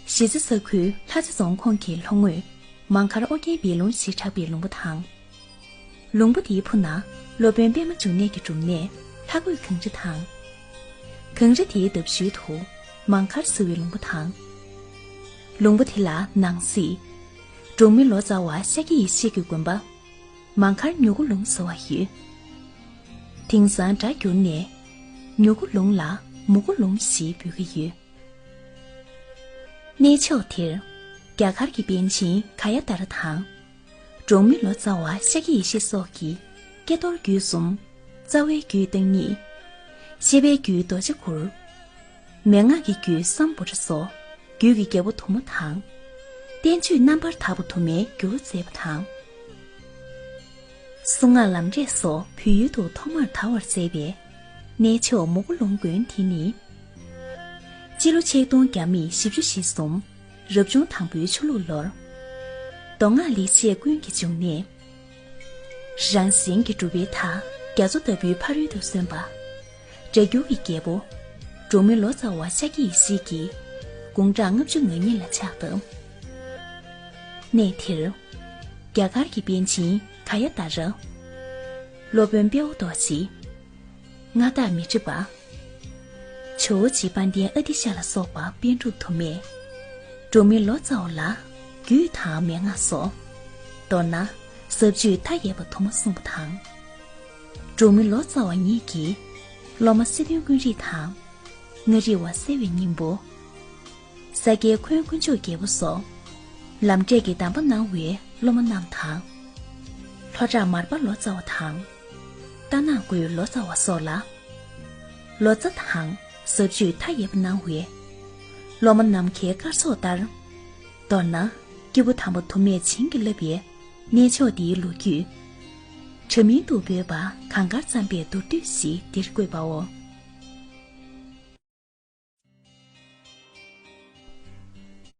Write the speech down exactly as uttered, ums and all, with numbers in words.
གཞིས་རྩེ་ས་ཁུལ་ལྷ་རྩེ་རྫོང་ཁོངས་ཀྱི་ལྷོ་ངོས་མང་མཁར་ཨོ་རྒྱན་བིས་ལུང་ཞེས་གྲགས་པའི་ལུང་པ་དང་། ལུང་པ་དེའི་ཕུ་ནང་སློབ་དཔོན་པདྨ་འབྱུང་གནས་ཀྱི་སྒྲུབ་གནས་ལྷ་གོས་གངས་རི་དང་། གངས་རི་དེའི་འདབས་ཤུལ་དུ་མང་མཁར་ཟེར་བའི་ལུང་པ་དང་། ལུང་པ་དེ་ལ་ནང་གསེས་འབྲོག་མི་ལོ་ཙཱ་བ་ཤཱཀྱ་ཡེ་ཤེས་ཀྱི་དགོན་པ་མང་མཁར་མྱུ་གུ་ལུང་ཟེར་བ་ཡོད། དེང་སང་སྒྲ་བསྒྱུར་ནས་མྱུ་གུ་ལུང་ལ་མུ་གུ་ལུང་ཞེས་འབོད་ཀྱི་ཡོད། གནས་མཆོག་དེར་རྒྱ་གར་གྱི་པཎ་ཆེན་ག་ཡ་ཏཱ་ར་དང་། འབྲོག་མི་ལོ་ཙཱ་བ་ཤཱཀྱ་ཡེ་ཤེས་སོགས་ཀྱིས་ཀྱེ་རྡོར་རྒྱུད་གསུམ། རྩ་བའི་རྒྱུད་བརྟག་གཉིས། བཤད་པའི་རྒྱུད་རྡོ་རྗེ་གུར། མན་ངག་གི་རྒྱུད་སམ་བྷོ་ཊ་སོགས་རྒྱུད་ཀྱི་རྒྱལ་པོ་དུ་མ་དང་། བསྟན་བཅོས་རྣམ་པར་དག་པ་དུ་མའི་འགྱུར་བ་མཛད་པ་དང་། གསུང་ངག་ལམ་འབྲས་སོགས་བོད་ཡུལ་དུ་ཐོག་མར་དར་བར་མཛད་པའི་གནས་མཆོག་མུ་གུ་ལུང་དགོན་དེ་ནི། སྤྱི་ལོ་ཆིག་སྟོང་བརྒྱ་མེད་བཞི་བཅུ་ཞེ་གསུམ་རབ་བྱུང་དང་པོའི་ཆུ་ལུག་ལོར། མདོ་སྔགས་ལེགས་བཤད་ཀུན་གྱི་འབྱུང་གནས། རང་གཞན་གྱི་གྲུབ་པའི་མཐའ་རྒྱ་མཚོ་ལྟ་བུའི་ཕ་རོལ་ཏུ་སོན་པ། སྒྲ་སྒྱུར་གྱི་རྒྱལ་པོ། འབྲོག་མི་ལོ་ཙཱ་བ་ཤཱཀྱ་ཡེ་ཤེས་ཀྱི་དགུང་གྲངས་ལྔ་བཅུ་ང་གཉིས་ལ་ཕྱག་བཏབ། གནས་དེར། རྒྱ་གར་གྱི་པཎ་ཆེན་ག་ཡ་ཏཱ་ར། སློབ་དཔོན་དཔལ་བ་རྡོ་རྗེ། མངའ་བདག་མཻ་ཏྲི་པ། ཇོ་བོ་རྗེ་དཔལ་ལྡན་ཨ་ཏི་ཤ་ལ་སོགས་པ་པཎ་གྲུབ་དུ་མས། འབྲོག་མི་ལོ་ཙཱ་བ་ལ་རྒྱུད་དང་མན་ངག་སོགས། མདོར་ན་ཟབ་ཆོས་མཐའ་ཡས་པ་དུ་མ་གསུངས་པ་དང་། འབྲོག་མི་ལོ་ཙཱ་བ་ཉིད་ཀྱི་སློབ་མ་སི་ཏུ་ཀུན་རིག་དང་། མངའ་རིས་པ་གསལ་བའི་སྙིང་པོ། ས་སྐྱའི་འཁོན་དཀོན་མཆོག་རྒྱལ་པོ་སོགས། ལམ་འབྲས་ཀྱི་གདམས་པ་གནང་བའི་སློབ་མ་རྣམས་དང་། ལྷོ་བྲག་མར་པ་ལོ་ཙཱ་བ་དང་། རྟ་ནག་ཀོའི་ལོ་ཙཱ་བ་སོགས་ལ། ལོ་ཙཱ་དང་ཟབ་ཆོས་མཐའ་ཡས་པ་གནང་བའི་སློབ་མ་ནམ་མཁའི་སྐར་ཚོགས་ལྟར། མདོར་ན་སྐྱེས་བུ་དམ་པ་དུ་མས་བྱིན་གྱིས་བརླབས་པའི་གནས་མཆོག་འདིའི་ལོ་རྒྱུས། འདྲ་མིན་དུ་འབོད་པ་གངས་དཀར་རྩམ་པའི་མདོར་བསྡུས་ཤིག་འདིར་བཀོད་པའོ།